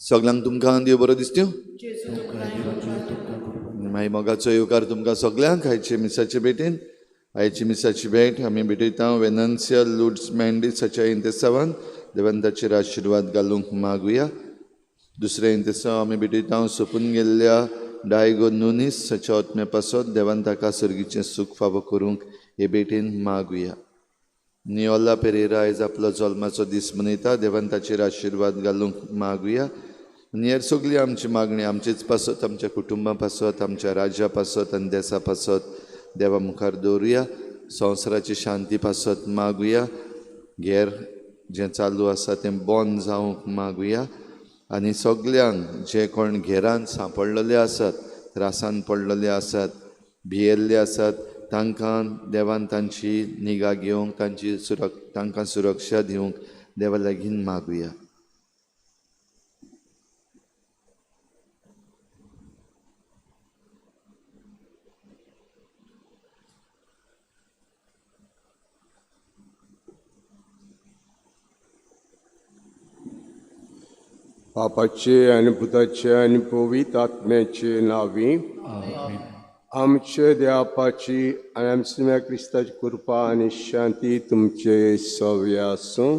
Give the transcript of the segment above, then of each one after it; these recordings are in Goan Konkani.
सगल्यांक तुमकां देव बरो दिसत्यो। मागीर मोगाचो येवकार तुमकां सगल्यांक आयचे मिसाचे भेटेन। आयची मिसाची भेट आमी भेटयता वेनन्सिया लुड्स मेंडीस हाच्या इंतेसावान। देवान ताचेर आशिर्वाद घालूंक मागुया। दुसरें इंतेसांव आमी भेटयता सोंपून गेल्ल्या डायगो नुनीस हाच्या आत्म्या पासत। देवान ताका सर्गीचें सूख फावो करूंक हे भेटेन मागुया। नियोला पेरेरा आयज आपलो जल्माचो दीस मनयता। देवान ताचेर आशिर्वाद घालूंक मागुया। आनी हेर सगळी आमची मागणी आमचेच पासत, आमच्या कुटुंबा पासत, आमच्या राज्या पासत आनी देसा पासत देवा मुखार दवरुया। संवसाराची शांती पासत मागुया। घेर जें चालू आसा तें बंद जावंक मागुया। आनी सगल्यांक जे कोण घेरान सांपडलेले आसात, त्रासान पडलेले आसात, भियेल्ले आसात, तांकां देवान तांची निगा घेवंक, तांची तांकां सुरक्षा दिवंक देवा लागीं मागुया। पापाचे आनी पुताचे आनी पवित्र आत्म्याचे नांवी आमचे देवाची आनी आमच्या क्रिस्ताची कृपा आनी शांती तुमचे सवे आसूं।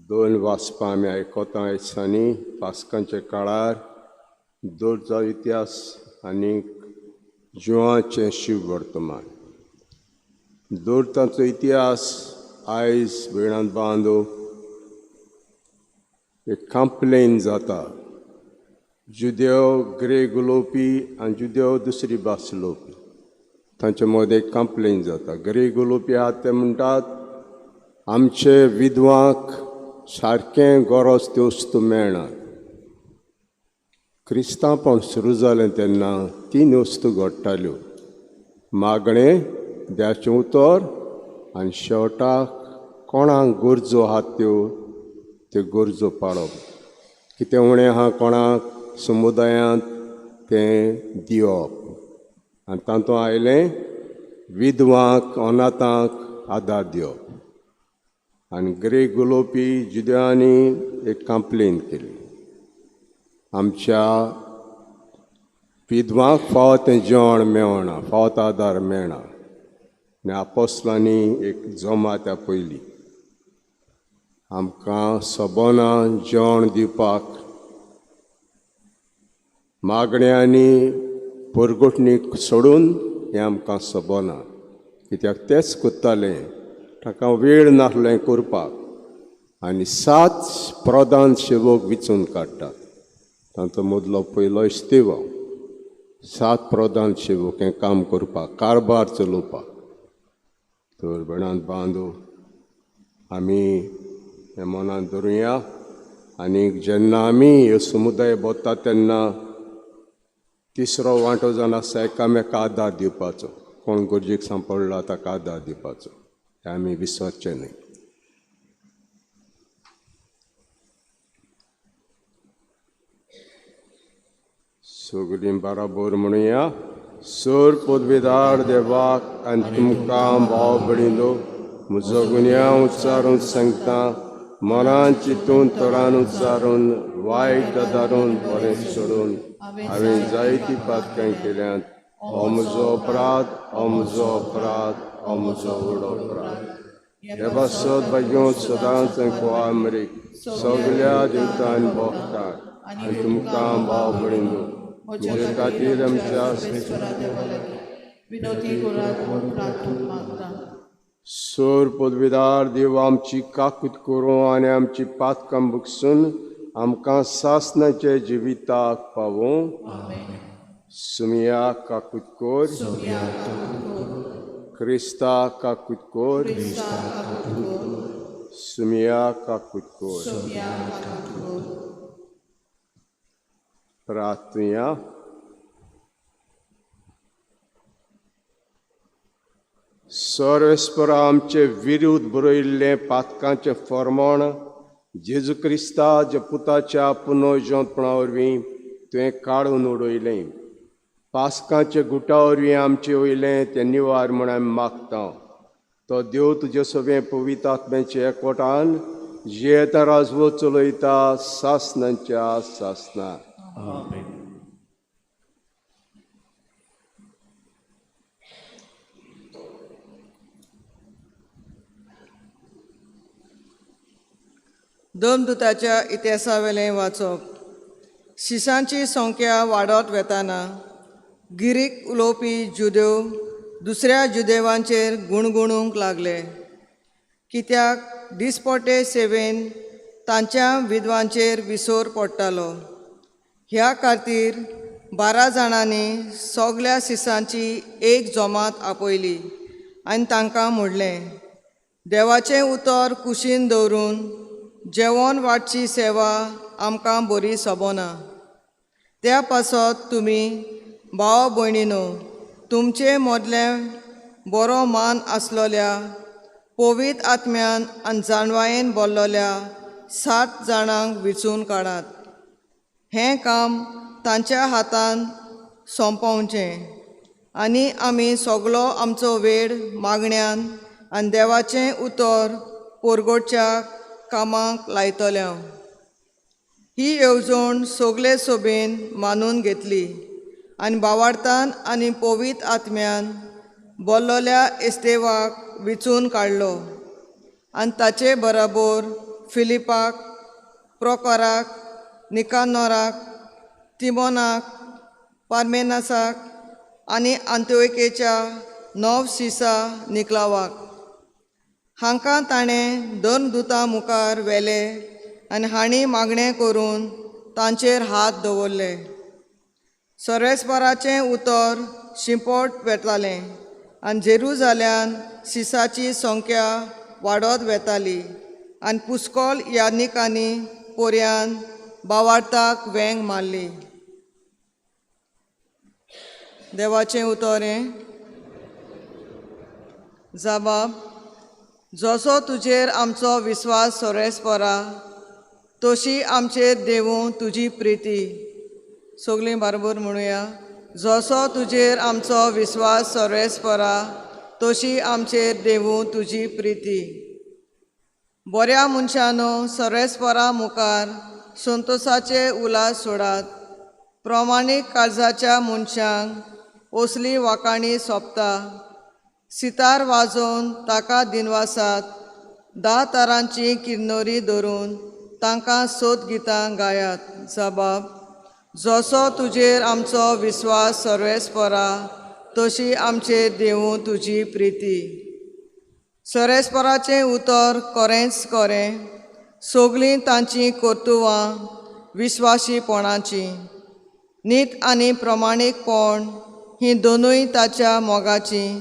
दोन वाचपां आमी आयकता दिसांनी पास्कांच्या काळार दोरचो इतिहास आनी जिवाचें शिव वर्तमान। दोरतांचो इतिहास आयज भयणांत बांदो एक कंप्लेन जाता। जुदेव ग्रेग उलोवपी आनी जुदेव दुसरी भास उलोवपी तांचे मदें एक कंप्लेन जाता। ग्रेग उलोवपी आहात ते म्हणटात आमचे विधवांक सारकें गरज त्यो वस्तू मेळना। क्रिस्तांवपण सुरू जालें तेन्ना तीन वस्तू घडटाल्यो, मागणें, देवाचें उतर आनी शेवटाक कोणाक गरजो आहात त्यो त्यो गरजो पाळप। कितें उणें आहा कोणाक समुदायांत तें दिवप। आनी तातूंत आयलें विधवांक अनाथांक आदार दिवप। आनी ग्रेग उलोवपी जुद्यांनी एक कंप्लेन केली, आमच्या विधवांक फावो तें जेवण मेळना, फावो तो आदार मेळना। आनी आपोस्लांनी एक जमात आपयली, आमकां सबोना जेवण दिवपाक मागण्यांनी परगटणीक सोडून हें आमकां सबोना, कित्याक तेच करताले, ताका वेळ नासलें करपाक। आनी 7 प्रधान सेवक विचून काडटात, तांचो मदलो पयलो इस्तेवांव। 7 प्रधान सेवक हें काम करपाक, कारभार चलोवपाक। तर भयणांत बांदू आमी हें मनांत धरुया। आनी जेन्ना आमी ह्यो समुदाय भोंवता तेन्ना तिसरो वांटो जावन आसा एकामेका आदार दिवपाचो, कोण गरजेक सांपडला ताका आदार दिवपाचो, हें आमी विसरचें न्हय। सगळीं बराबर म्हणुया, सर पदवीदार देवाक आनी तुमकां भाव भयणींनो म्हजो गुन्यांव उच्चारून सांगता, मनान चिंतून तोंडान उच्चारून वायट दारून बरें सोडून हांवें जायतीं पातकां केल्यांत। हो म्हजो अपराध, हो म्हजो अपराध, हो म्हजो व्हड अपराध। देवा सद भाग्यों सदांच आमरीक सगल्या देवतान भोगतात आनी तुमकां भाव भयणींनो म्हजे खातीर आमच्या सोर पदवीदार देव आमची काकूत करूं आनी आमची पातकां बुकसून आमकां सासणाचे जिविताक पावूं। सुमिया काकूत कोर, क्रिस्ता काकूत कोर, सुमिया काकूत कोर। प्रार्थना। सर्वेस्पर आमचे विरुद्ध बरयल्लें पातकांचें फर्माण जेजू क्रिस्ताच्या पुताच्या पुनर्जनपणा वरवीं तुवें काडून उडयलें। पास्कांचे गुटा वरवीं आमचे वयलें तें निवार म्हूण आमी मागता। तो देव तुजे सगळें पवित्र आत्म्याचे एकवटान जियेता राजवट चलयता सासनांच्या सासना. आमेन. दमदुताच्या इतिहासावेलें वाचप. शिसांची संख्या वाडत वेताना गिरीक उलोवपी जुदेव दुसऱ्या जुदेवांचेर गुणगुणूंक लागले, कित्याक दिसपटे सेवेन तांच्या विधवांचेर विसर पडटालो. ह्या खातीर 12 जाणांनी सगल्या शिसांची एक जमात आपयली आनी तांकां म्हणलें, देवाचें उतर कुशीन दवरून जेवण वाडची सेवा आमकां बरी सोबना. त्या पासत तुमी भाव भयणीनो तुमचे मदलें बरो मान आसलोल्या पवित्र आत्म्यान आनी जाणवायेन बोल्लोल्या 7 जाणांक विचून काडात. हें काम तांच्या हातान सोंपोवचें आनी आमी सगलो आमचो वेळ मागण्यान आनी देवाचें उतर पोरगोडच्या कामाक लायतले. ही येवजण सगले सोबेन मानून घेतली आनी बावार्थान आनी पवित्र आत्म्यान बोल्लोल्या एस्तेवाक विचून काडलो आनी ताचे बराबर फिलिपाक, प्रोकोराक, निकानोराक, तिमोनाक, पार्मेनासाक आनी आंतोएकेच्या 9 सिसा निकलावाक. हांकां ताणें धर्मदुतां मुखार व्हेले आनी हांणी मागणें करून तांचेर हात दवरले. सर्वेस्पराचें उतर शिंपट वेतालें आनी जेरुजाल्यान सिसाची संख्या वाडत वेताली आनी पुस्कोल यादनिकांनी पोरयान बावार्थाक वेंग मारली. देवाचें उतर हें. जबाब, जसो तुजेर आमचो विस्वास सोरेस्परा तशी आमचेर देवूं तुजी प्रिती. सगळीं बरोबर म्हणुया, जसो तुजेर आमचो विस्वास सोरेस्परा तशी आमचेर देवूं तुजी प्रिती. बऱ्या मनशानो सोरेस्परा मुखार संतोसाचे उलास सोडात. प्रमाणीक काळजाच्या मनशांक असली वाकाणी सोंपता. सितार वाजोवन ताका दिनवासात, 10 तरांची किन्नोरी धरून तांकां सोद गितां गायात. जबाब, जसो तुजेर आमचो विस्वास सर्वेस्परा तशी आमचेर देवूं तुजी प्रिती. सर्वेस्पराचें उतर कोरेंच कोरें, सगळीं तांचीं कर्तुवां विस्वाशीपणाचीं. नीत आनी प्रमाणीकपण हीं दोनूय ताच्या मोगाचीं.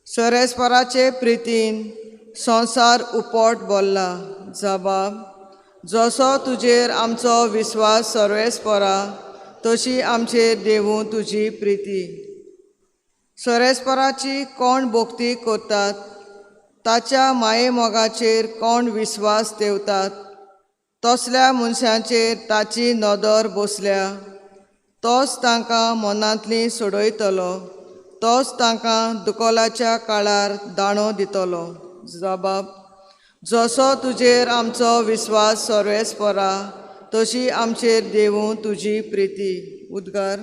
सर्वेस्पराचे प्रितीन संवसार उपट भरला. जबाब, जसो तुजेर आमचो विस्वास सर्वेस्परा तशी आमचेर देवूं तुजी प्रिती. सर्वेस्पराची कोण भक्ती करतात, ताच्या मायेमोगाचेर कोण विस्वास ठेवतात, तसल्या मनशांचेर ताची नदर बसल्या. तोच तांकां मनांतली सोडयतलो, तोच तांकां दुकोलाच्या काळार दाणो दितलो. जबाब, जसो तुजेर आमचो विस्वास सर्वेस्परा तशी आमचेर देवूं तुजी प्रिती. उद्गार.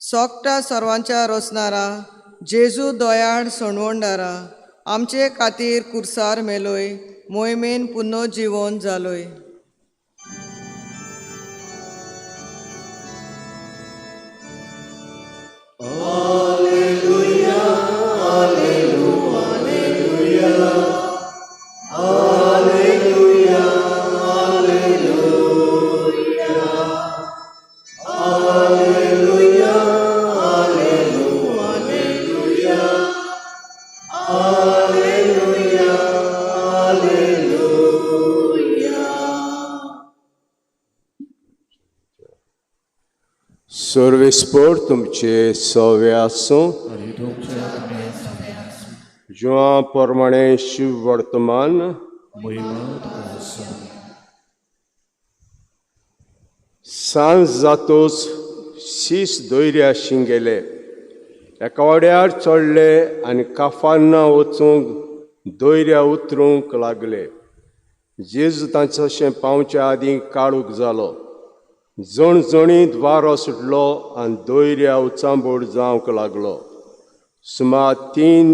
सोकटा सर्वांच्या रोसनारा जेजू दयाळ सोणवणदारा आमचे खातीर कुर्सार मेलोय मोहिमेन पुन्नो जिवन जालोय. सर्वेस्पोर तुमचे सवे आसूं. आनी तुमच्या आत्म्यान सवे आसूं. जुआं प्रमाणे शिव वर्तमान महिमा तुका आसूं. सांज जातोच शीस दोयऱ्या शिंगेले एका वाड्यार चडले आनी काफान्ना वचूंक दोयऱ्या उतरूंक लागले. जेजू तांचे पावच्या आदीं काळूक जालो. जणजणीत वारो सुटलो आनी दोयऱ्या उचांबोड जावंक लागलो. सुमार 3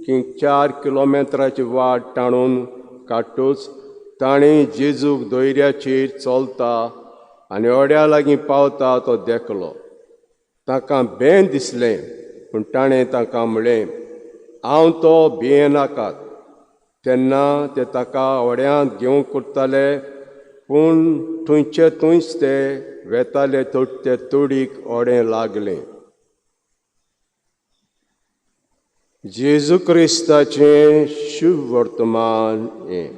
की 4 किलोमिटराची वाट ताणून काडटूच ताणें जेजूक दोयऱ्याचेर चलता आनी ओड्या लागीं पावता तो देखलो. ताका बेन दिसलें, पूण ताणें ताका म्हणलें, हांव तो भियेनाकात. तेन्ना ते ताका ओड्यांत घेवंक करताले, पूण थंयचे थंयच ते वेताले ते तोडीक ओडें लागलें. जेजू क्रिस्ताचें शुभ वर्तमान हें.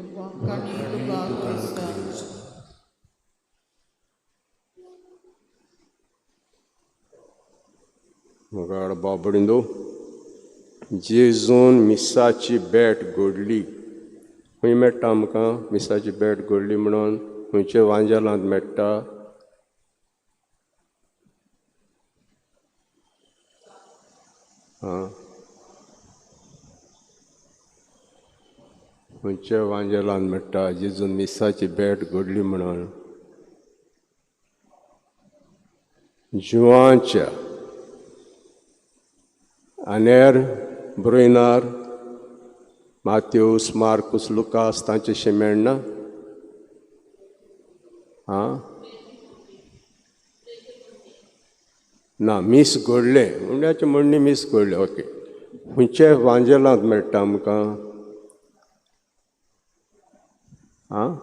मुखार बाबडिंदो जेजून मिसाची भेट घडली. खंय मेळटा आमकां मिसाची भेट घडली म्हणून? खंयच्या वांजेलांत मेळटा? आं, खंयच्या वांजेलांत मेळटा जेजून मिसाची भेट घडली म्हणून? जुवांच्या आनेर ब्रोयनार मात्यूस मार्कूस लुकास तांचे मेळना. आं ना, मीस घडलें म्हणल्यार म्हणणी मीस घडलें. ओके, खंयच्या वांजेलांत मेळटा आमकां? आं,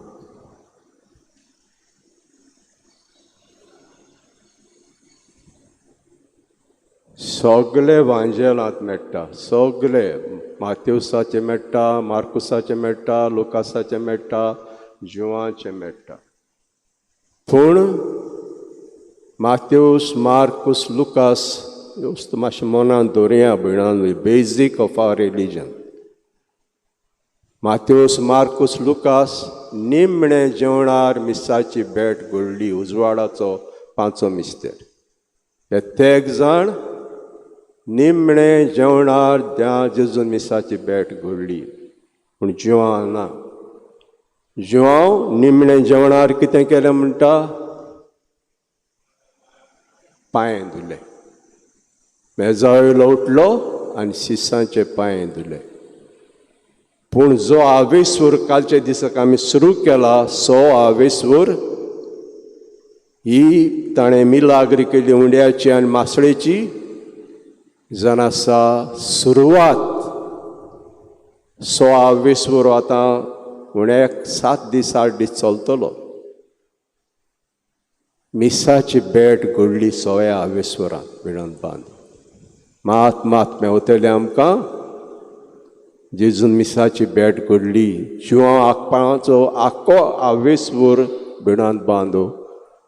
सगळे वांजेलांत मेळटा. सगळे मात्युसाचे मेळटा, मार्कुसाचे मेळटा, लुकासाचे मेळटा, जुवांचे मेळटा. पूण मात्यूस मार्कूस लुकास ह्यो मातशें मनांत दवरया भयणान, basic of our religion. Matheus Marcus Lucas निमणे जेवणार मिसाची भेट घडली, उजवाडाचो पांचो मिस्तेर. हे तेग जाण निमणे जेवणार त्या जेजून मिसाची भेट घडली. पूण जुआंव ना. जुआंव निमणे जेवणार कितें केलें म्हणटा? पांय धुले. मेजावयलो उठलो आनी शिसांचे पांय धुले. पूण जो आवेस्वर कालच्या दिसाक आमी सुरू केला सो आवेस्वर ही ताणें मिलाग्री केली उंड्याची आनी मासळेची जाण आसा सुरवात. सो आवेस्वर आतां उण्याक 7 दीस 8 दीस चलतलो. मिसाची भेट घडली सोया आवेस्वरान विणन बांद. मात मात मेवतले आमकां जेजून मिसाची भेट घडली. जिवां आकपाचो आख्खो आवेस्वर बिणांत बांदो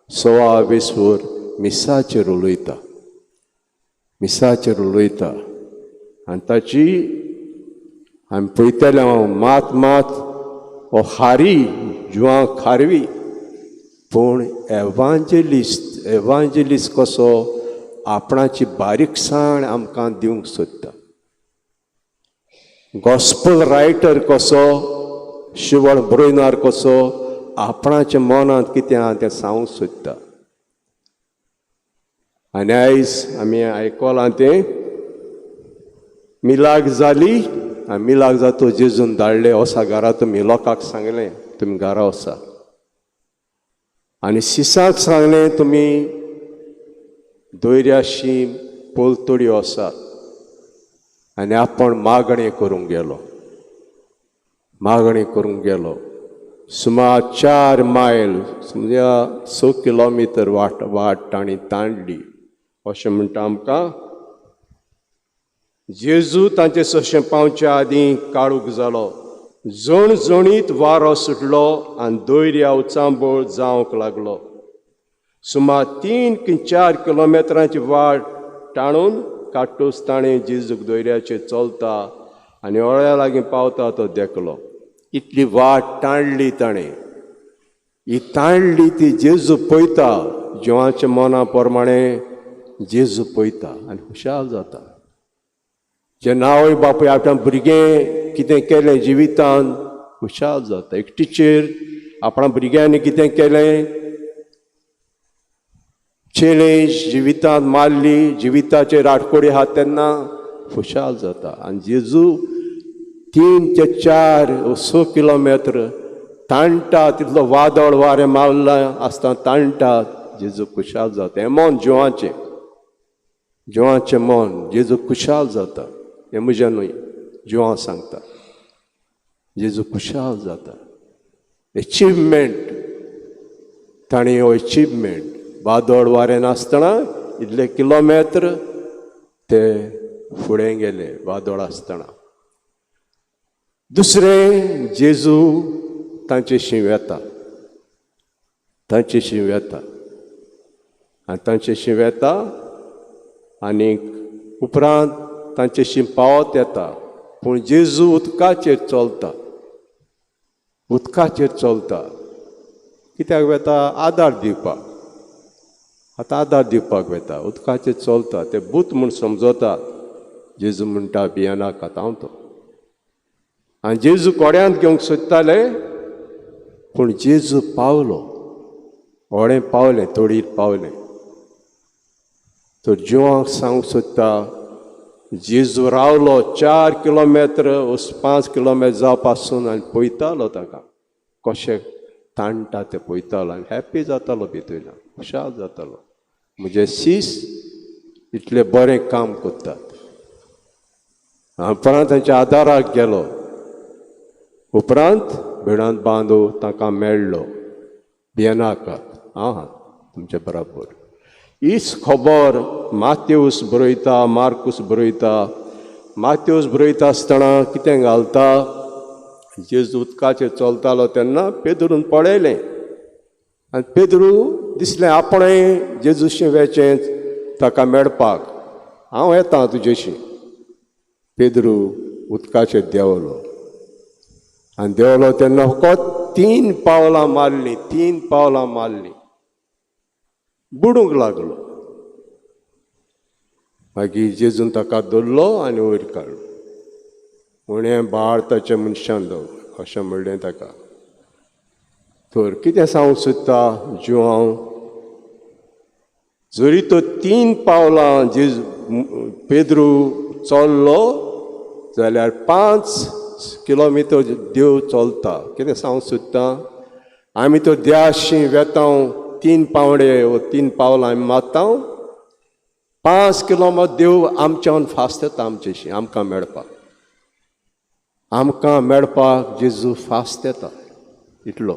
सो आवेस्वर मिसाचेर उलयता, मिसाचेर उलयता. आनी ताची आमी पळयतले हांव मात मात हो खारी जुवां खारवी, पूण एवांजेलिस्ट एवांजेलिस्ट कसो आपणाची बारीकसाण आमकां दिवंक सोदता. गॉस्पल रायटर कसो शिवळ ब्रोयनार कसो आपणाच्या मनांत कितें आहा तें सांगूंक सोदता. आनी आयज आमी आयकलां तें मिलाग जाली आनी मिलाग जातो जेजून धाडले वसा घरा, तुमी लोकांक सांगलें तुमी घरा वसा. आनी शिसाक सांगलें तुमी दोयऱ्याशी पलतडी वसात. आनी आपण मागणें करूंक गेलो, मागणें करूंक गेलो. सुमार 4 मायल समजा 6 किलोमिटर वाट वाट तांणी तांडली अशें म्हणटा आमकां. जेजू तांचे सशें पावच्या आदीं काळूक जालो. जणजणीत वारो सुटलो आनी दोयऱ्या उचांबळ जावंक लागलो. सुमार 3 की 4 किलोमिटरांची वाट टाणून काटूस ताणें जेजूक दोऱ्याचेर चलता आनी ओळ्या लागीं पावता तो देखलो. इतली वाट ताणली ताणें, ही ताणली ती जेजू पळयता, जिवाच्या मना प्रमाणे जेजू पळयता आनी खुशाल जाता. जेन्ना आवय बापूय आपल्या भुरगें कितें केलें जिवितान खुशाल जाता. एक टिचर आपणा भुरग्यांनी कितें केलें, चॅलेंज जिवितांत मारली, जिविताचेर आटकोडी आहा तेन्ना खुशाल जाता. आनी जेजू 3 ते 4 6 किलोमिटर ताणटा, तितलो वादळ वारें मारलां आसतना ताणटा, जेजू खुशाल जाता. हें मन जिवाचें, जिवाचें मन जेजू खुशाल जाता. हें म्हजें न्हय, जिवां सांगता, जेजू खुशाल जाता. एचिवमेंट ताणें, हो एचिवमेंट वादळ वारें नासतना इतले किलोमिटर ते फुडें गेले वादळ आसतना. दुसरें, जेजू तांचेशी वेता, तांचेशी वेता आनी तांचेशी वेता आनी उपरांत तांचेशी पावत येता. पूण जेजू उदकाचेर चलता, उदकाचेर चलता. कित्याक वेता? आदार दिवपाक. आतां आदार दिवपाक वेता, उदकाचेर चलता. ते भूत म्हूण समजतात. जेजू म्हणटा भियेनाकात, हांव तो. आनी जेजू कोड्यांत घेवंक सोदताले, पूण जेजू पावलो, होडें पावलें, तोडीर पावलें. तर जिवांक सांगूंक सोदता, जेजू रावलो 4 किलोमिटर 5 किलोमिटर जावपासून आनी पळयतालो ताका कशें ताणटा तें पळयतालो आनी हॅप्पी जातालो, भितरल्यान खुशाल जातालो. म्हजे शीस इतलें बरें काम करतात. उपरांत तांच्या आदाराक गेलो. उपरांत भिणांत बांदू ताका मेळ्ळो, भियेनाकात, हांव आहा तुमचे बराबर. हीच खबर मातेवस बरयता, मार्कूस बरयता. मातेवस बरयता आसतना कितें घालता, जेजू उदकाचेर चलतालो तेन्ना पेद्रून पळयलें आनी पेद्रू दिसलें आपणें जेजूशी वेचें ताका मेळपाक, हांव येता तुजेशी. पेद्रू उदकाचेर देंवलो आनी देंवलो तेन्ना फकत 3 पावलां मारलीं, 3 पावलां मारलीं, बुडूंक लागलो. मागीर जेजून ताका धरलो आनी वयर काडलो. उणें भारताच्या मनशान दवर अशें म्हणलें ताका. तर कितें सांगूंक सोदता जिवांव, जरी तो 3 पावलां जेजू पेद्रू चल्लो जाल्यार 5 किलोमिटर देव चलता. कितें सांगूंक सोदता, आमी तो देवाशी वेता 3 पावडे वो 3 पावलां आमी मारता, 5 किलोमिटर देव आमच्यान फास्ट येता आमचेशी, आमकां मेळपाक, आमकां मेळपाक जेजू फास्ट येता. इतलो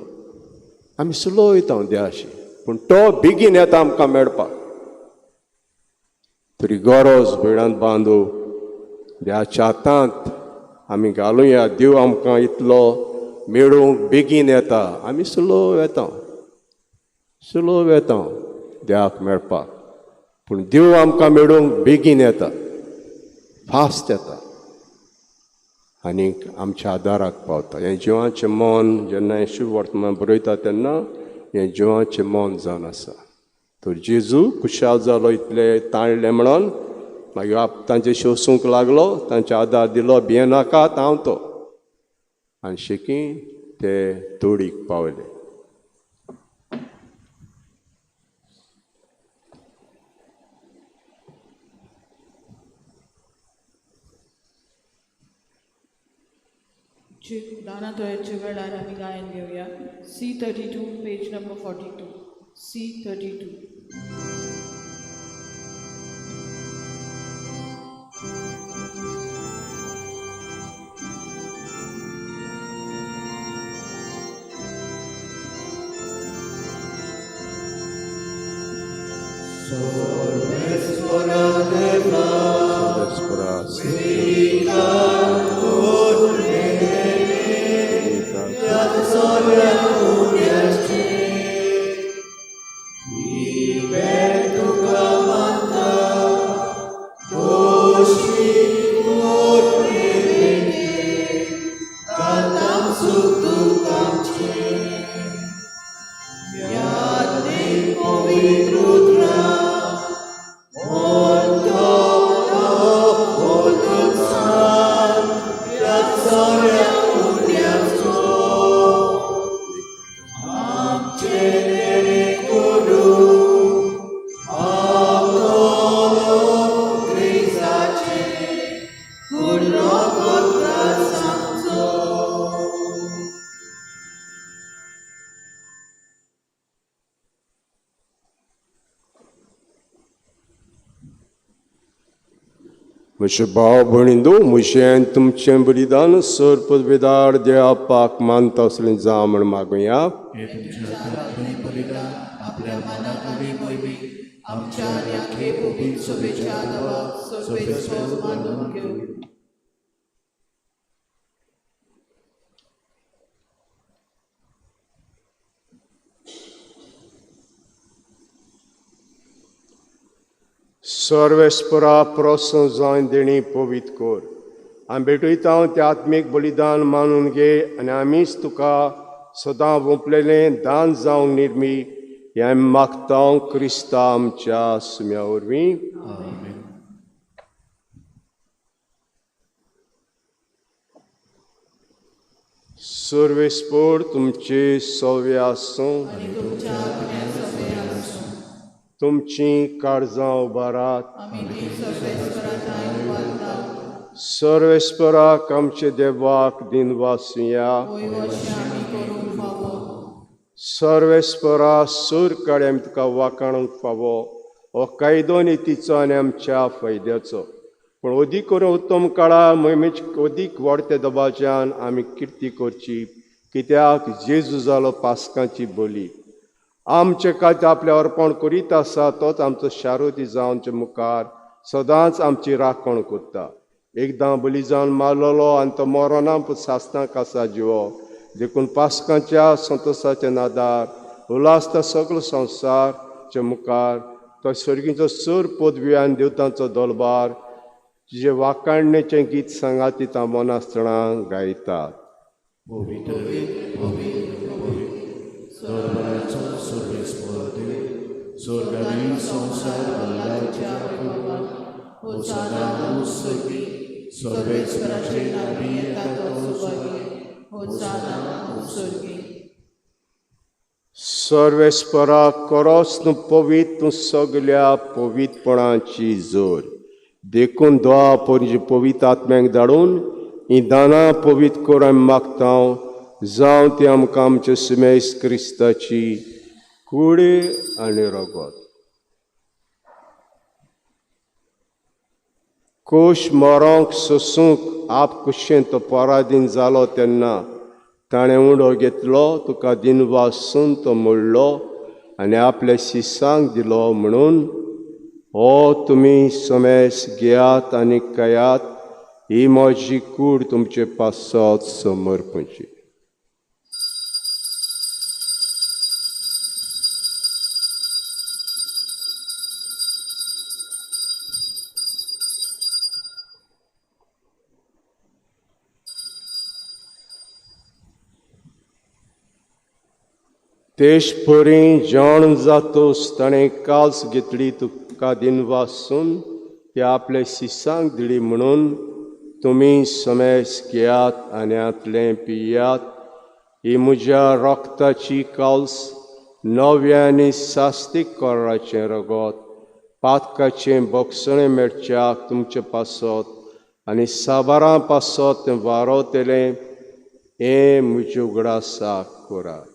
आमी स्लो वयता देवाशी, पूण तो बेगीन येता आमकां मेळपाक. तरी गरज भयणांत बांदू देवाच्या हातांत आमी घालुया. देव आमकां इतलो मेळूंक बेगीन येता, आमी स्लो वेता, स्लो वेता देवाक मेळपाक, पूण देव आमकां मेळूंक बेगीन येता, फास्ट येता आनी आमच्या आदाराक पावता. हें जिवाचें मन जेन्ना हें शुभ वर्तमान बरयता तेन्ना हें जिवाचें मन जावन आसा. तर जेजू खुशाल जालो इतले ताणलें म्हणून, मागीर आप तांचे शोसूंक लागलो, तांचे आदार दिलो, भियेनाकात हांव तो. आनी शेकी ते तोडीक पावले. दानातोयाच्या वेळार आमी गायन घेवया. C32 page number 42, C32. Sorbes. म्हजे भाव भयणींनो, म्हजें आनी तुमचें बलिदान सर पदवेदार देवापाक मानता असलें जावं म्हण मागुया. हे तुमच्या हातांत बलिदान आपल्या मनाकडे मोहिमी आमच्या राखे पोपी सभेच्या सर्वेस्पर मानून घेऊ. सर्वेस्परा प्रसन्न जावन देणी पवित्र कर. आमी भेटयता तें आत्मीक बलिदान मानून घे आनी आमीच तुका सदां वोंपलेलें दान जावंक निर्मी हें आमी मागता क्रिस्ता आमच्या सुम्या वरवीं. सर्वेस्पर तुमचे सवे आसूं. तुमचीं काळजां उबारात. सर्वेस्पराक आमचे देवाक दिनवासुया. सर्वेस्परा सूर काडे आमी तुका वाखाणूंक फावो हो कायदो नितीचो आनी आमच्या फायद्याचो. पूण अदीक करून उत्तम काळा मोहिमेचे अदीक वाडते दबाज्यान आमी किर्ती करची, कित्याक जेजू जालो पास्कांची बली. आमचे खातीर आपलें अर्पण करीत आसा तोच आमचो शारुती जावचे मुखार सदांच आमची राखण करता. एकदां बली जावन मारलेलो आनी तो मरना पूण सासणाक आसा जिवो. देखून पास्कांच्या संतोसाच्या नादार उल्हासता सगलो संवसारच्या मुखार तो सर्गीचो सर पदवी आनी देवतांचो दलबार जे वाखाणणेचें गीत सांगाती ता मनासतना गायतात. पवित्र पवित्र पवित्र दरबाराचो सर्वेस्पर देव, स्वर्गानी संवसार भरला तुज्या कृपान. होसाना उत्सवी सर्वेस्पराचे नावी येता तो सुभागी. होसाना उत्सर्गी. सर्वेस्परा करोच तूं पवित्र, तूं सगल्या पवित्रपणाची जोर. देखून द्वा परी पवित्र आत्म्याक धाडून हीं दानां पवित्र कर आमी मागता, जावं ती आमकां आमचे सुमेस क्रिस्ताची कूड आनी रगत. कोश मरोंक सोसूंक आप कुशेन तो पराधीन जालो तेन्ना ताणें उंडो घेतलो, तुका दिनवासून तो मोडलो आनी आपल्या शिसांक दिलो म्हणून हो तुमी समेस घेयात आनी खायात, ही म्हजी कूड तुमचे पासत समर्पणची. तेश परी जाण जातोस ताणें काल्स घेतली, तुका दिनवासून ती आपल्या शिसांक दिली म्हणून तुमी समेस घेयात आनी हांतलें पियात. ही म्हज्या रक्ताची काल्स, नव्या आनी सास्तीक कराचें रगत, पातकाचें बोगसणें मेळच्याक तुमचे पासत आनी साबारां पासत तें वारवतलें, हें म्हज्या उगडासाक करात.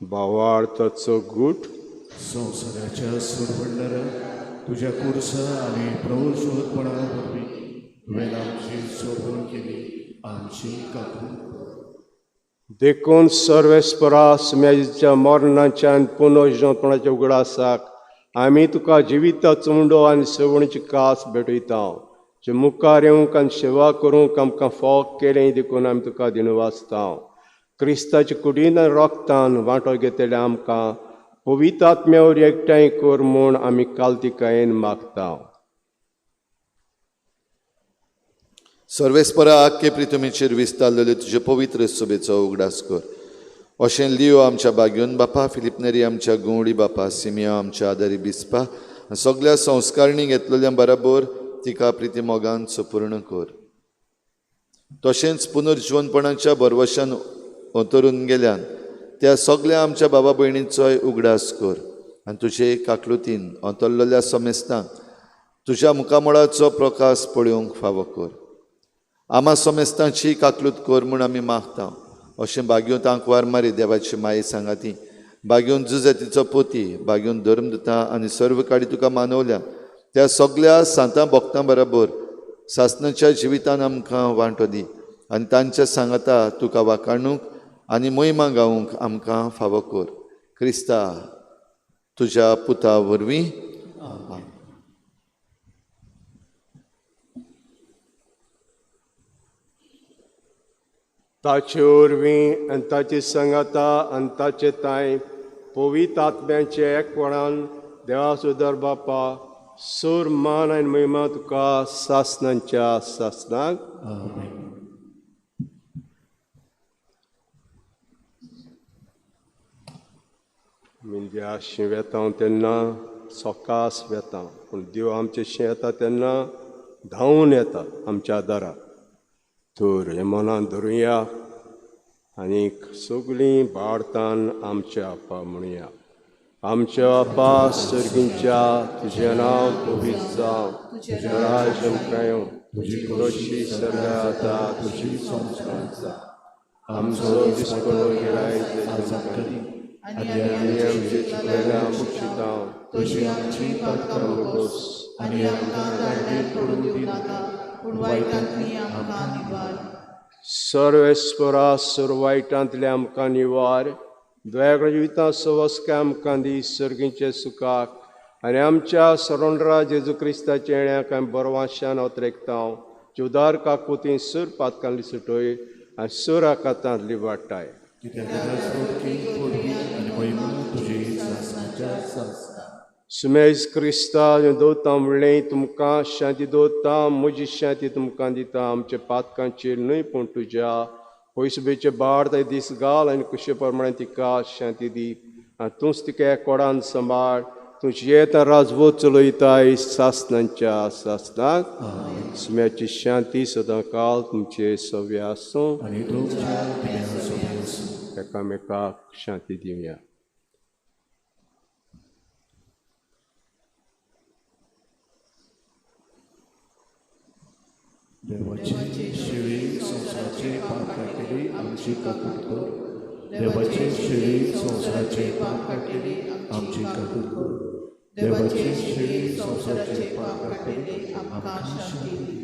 भावार्थाचो गूट. संवसाराच्या सोडवणदारा, तुज्या कुर्सा आनी प्रभुशोधपणा वरवीं तुवें आमची सोडवण केली, आमची काकूट. देखून सर्वेस्परा सुम्याच्या मरणाच्या आनी पुनर्जनपणाच्या उगडासाक आमी तुका जिविताचो उंडो आनी सवणीची कास भेटयता, जे मुखार येवंक आनी सेवा करूंक आमकां फावो केलें देखून आमी तुका दिनवासता. क्रिस्ताच्या कुडीन आनी रक्तान वांटो घेतले आमकां पवित्र आत्म्या वरवीं एकठांय कर म्हूण आमी कालतिकायेन मागता. सर्वेस्परा आख्खे प्रितुमीचेर विस्तारलेले तुजे पवित्र सभेचो उगडास कर. अशें लियो आमच्या बाग्योन बापा, फिलिपनेरी आमच्या गुंवडी बापा, सिमिया आमच्या आदारी बिस्पा, सगल्या संस्कारणी घेतलेल्या बराबर तिका प्रिती मोगान सपूर्ण कर. तशेंच पुनर्जिवनपणाच्या भरवशान अंतरून गेल्यान त्या सगळ्या आमच्या बाबा भयणीचोय उगडास कर आनी तुजे काकलुतीन अंतरलेल्या समेस्तांक तुज्या मुखामळाचो प्रकाश पळोवंक फावो कर. आमा समेस्तांची काकलूत कर म्हूण आमी मागता. अशें बागयोन तांकवार मारी देवाची माये सांगाती बागयोन जुजातीचो पोती बागयोन धर्मदुता आनी सर्व काडी तुका मानवल्या त्या सगळ्या सांतां भक्तां बरोबर सासणाच्या जिवितान आमकां वांटो दी आनी तांच्या सांगाता तुका वाखाणूंक आनी मोहिमा गावूंक आमकां फावो कर. क्रिस्ता तुज्या पुता वरवीं. ताचे वरवीं आनी ताची सांगाता आनी ताचे तांय पवित्र आत्म्याचे एकवणान देवाचो दर बापा सूर मान आनी महिमा तुका सासणांच्या सासणाक. आमी देवा शी वेता तेन्ना सकास वेता, पूण देव आमचे शी येता तेन्ना धांवून येता आमच्या दाराक. तर हें मनान धरुया आनीक सगळीं भारतान आमच्या आपा म्हणुया. आमच्या आपा सर्गींच्या, तुजें नांव पवित्र जावं, तुजें राज्य आमकां येवं, तुजी खोशी सगळ्या जाता, तुजी संस्कार जा, आमचो दिसपडो गिरायक आज आमकां दी आनी आमचे चुकलेल्या मुक्षितां तुजी आमची पातकां भोगोस आनी आमकां तांडीत पडूंक दिवनाका, पूण वायटांतली आमकां निवार. सर्वेस्परा सर्व वायटांतले आमकां निवार, दयाळ जिवितां सवस्काय आमकां दी सर्गींचे सुखाक आनी आमच्या सरोंडरा जेजू क्रिस्ताच्या येण्याक आमी बरवाशान अतरेकता. जुदार काकुती सुर पातकांतली सुटय आनी सुर आकातांतली वाडटाय. सुमेज क्रिस्ता दवरता म्हणलें तुमकां शांती दवरता, म्हजी शांती तुमकां दिता, आमच्या पातकांचेर न्हय पूण तुज्या पयसुबेचे बाळ दीस घाल आनी कुशे प्रमाणे तिका शांती दी आनी तूंच तिका कोडान सांबाळ. तुजी येता राजवत चलयताय सासणांच्या सासणाक. सुम्याची शांती सदां काल तुमचे सव्य आसूं. एकामेकाक शांती दिवया. देवाचे शिळी संवसाराचे पाप काडटली आमची काकूट कर. देवाचे शिळी संवसाराचे पाप काडटली आमची काकूट कर. देवाचे शिळी संवसाराचे पाप काडटली आमकां शांती दी.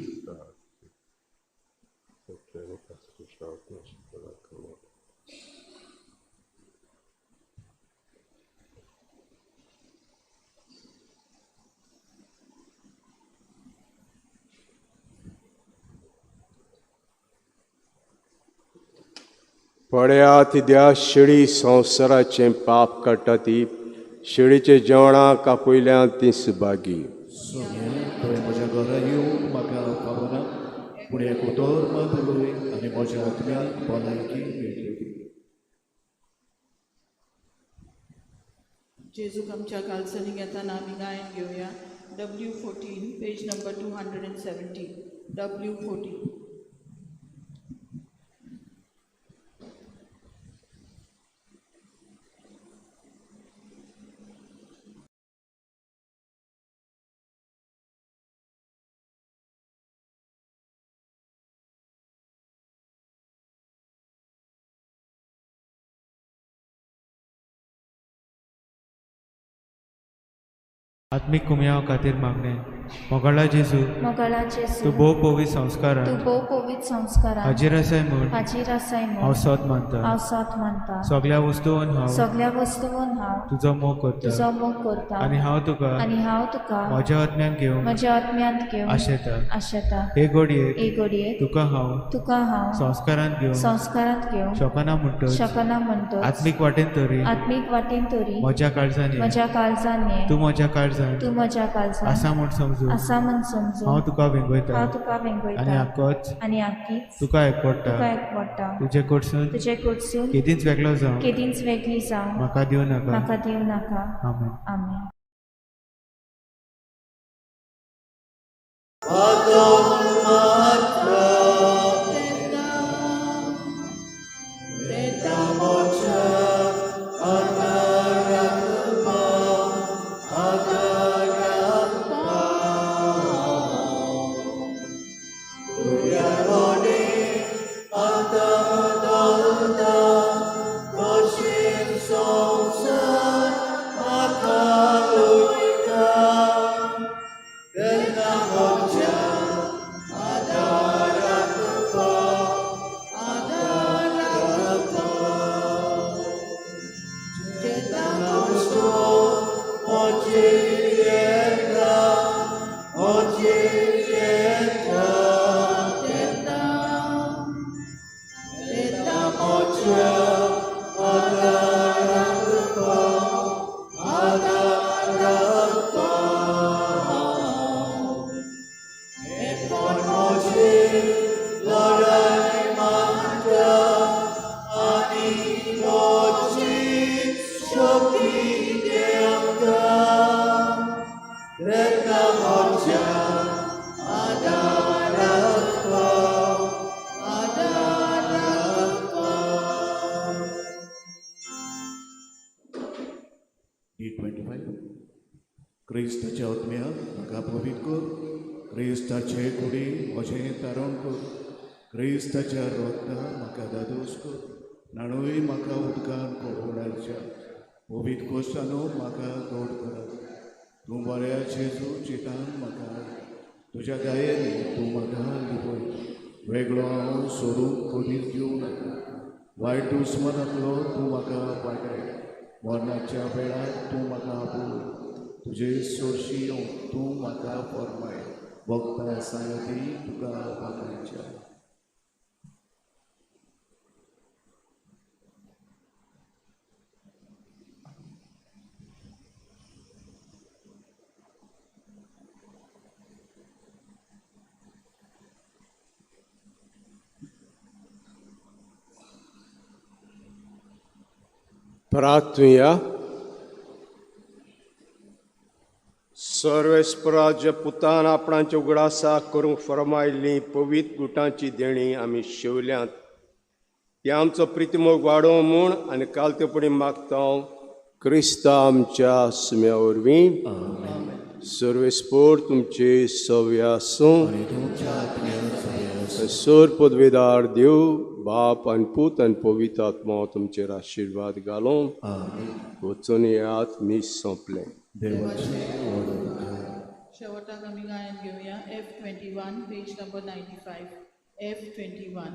पळयात त्या शेळी संवसाराचें पाप काडटा ती शेळीचे जेवणाक आपयल्यान ती सुभागी. तुवें म्हज्या घरा येवन म्हाका पावना, पूण एक उतर मात उलय आनी म्हज्या आत्म्याक भलायकी मेळटली. जेजूक आमच्या कालसनी घेताना आमी गायन घेवया. W14 page number 270. W14. आत्मीक कुमयाव खातीर मागणें. मोगाळा जेजू, मोगाळा जेजू, तूं भोव पवित्र संस्कारान, तूं भोव पवित्र संस्कारान हाजीर आसाय म्हूण, हाजीर आसाय म्हूण हांव सोद मानता, हांव सोद मानता. सगळ्या वस्तून हांव, सगळ्या वस्तून हांव तुजो मोग करता, तुजो मोग करता आनी हांव तुका, आनी हांव तुका म्हज्या आत्म्यान घेवन, म्हज्या आत्म्यांत घेवन आशेता. आशेता. हे घडयेक, हे घडयेक तुका हांव, तुका हांव संस्कारांत घेवन, संस्कारांत घेवन शकना म्हणटच, शकना म्हणटच, आत्मीक वाटेन तरी, आत्मीक वाटेन तरी म्हज्या काळजान, म्हज्या काळजान ये, तूं म्हज्या काळजान, तूं म्हज्या काळजान आसा म्हूण समजून, आसा म्हूण समजून हांव तुका वेंगयता, हांव तुका वेंगयता आनी आकोच, आनी आकीच तुका एकवडटा, तुका एकवडटा. तुजे कडसून, तुजे कडसून केदींच वेगळो जावं, केदींच वेगळी जावं म्हाका दिवं नाका, म्हाका दिवं नाका. आमेन. आमेन. म्हाका पवित्र कर. क्रिस्ताचे कुडी म्हजें तारण कर. क्रिस्ताच्या रोगतान म्हाका दादोस कर. न्हाणूय म्हाका उदकान कोडवणाच्या पवित्र कोश्टानो म्हाका गोड करात. तूं बऱ्या जेजू चितान म्हाका तुज्या गायेनी तूं म्हाका लिपय. वेगळो हांव सोडूंक कदीच दिवं नाका. वायट दुस्मनांतलो तूं म्हाका वाटाय. मरणाच्या वेळार तूं म्हाका आपोय. तुजे सोरशी येवंक तूं म्हाका फर्माय. भोगता सांगती तुका वाटायच्या. प्रार्थुया. सर्वेस्पराज्य पुतान आपणाच्या उगडासा करूंक फर्मायल्ली पवित्र गुटांची देणी आमी शिवल्यांत. ती आमचो प्रितिमोग वाडोवं म्हूण आनी कालतेपणी मागता क्रिस्ता आमच्या सुम्या वरवीं. सर्वेस्पोर तुमचे सव्य आसूं. सोर पदवेदार देव बाप आनी पूत आनी पवित्र आत्मा तुमचेर आशिर्वाद घालूं. वचून येयात. मीस सोंपलें. शेवटाक आमी गायन घेवया F21 page number 95. F21.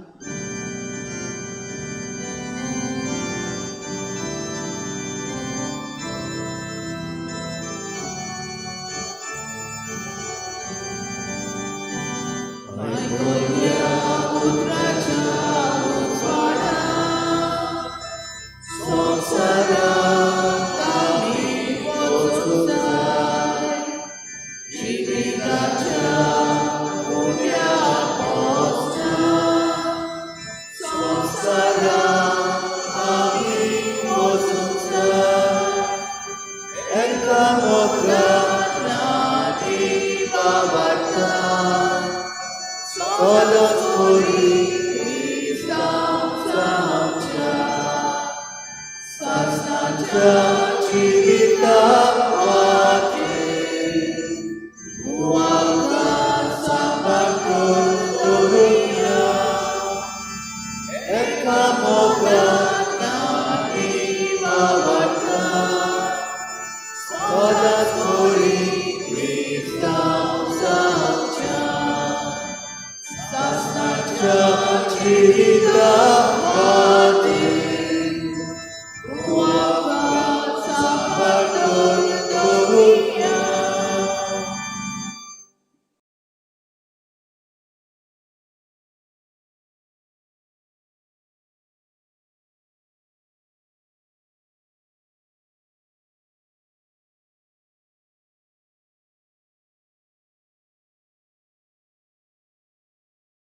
Cinta mati.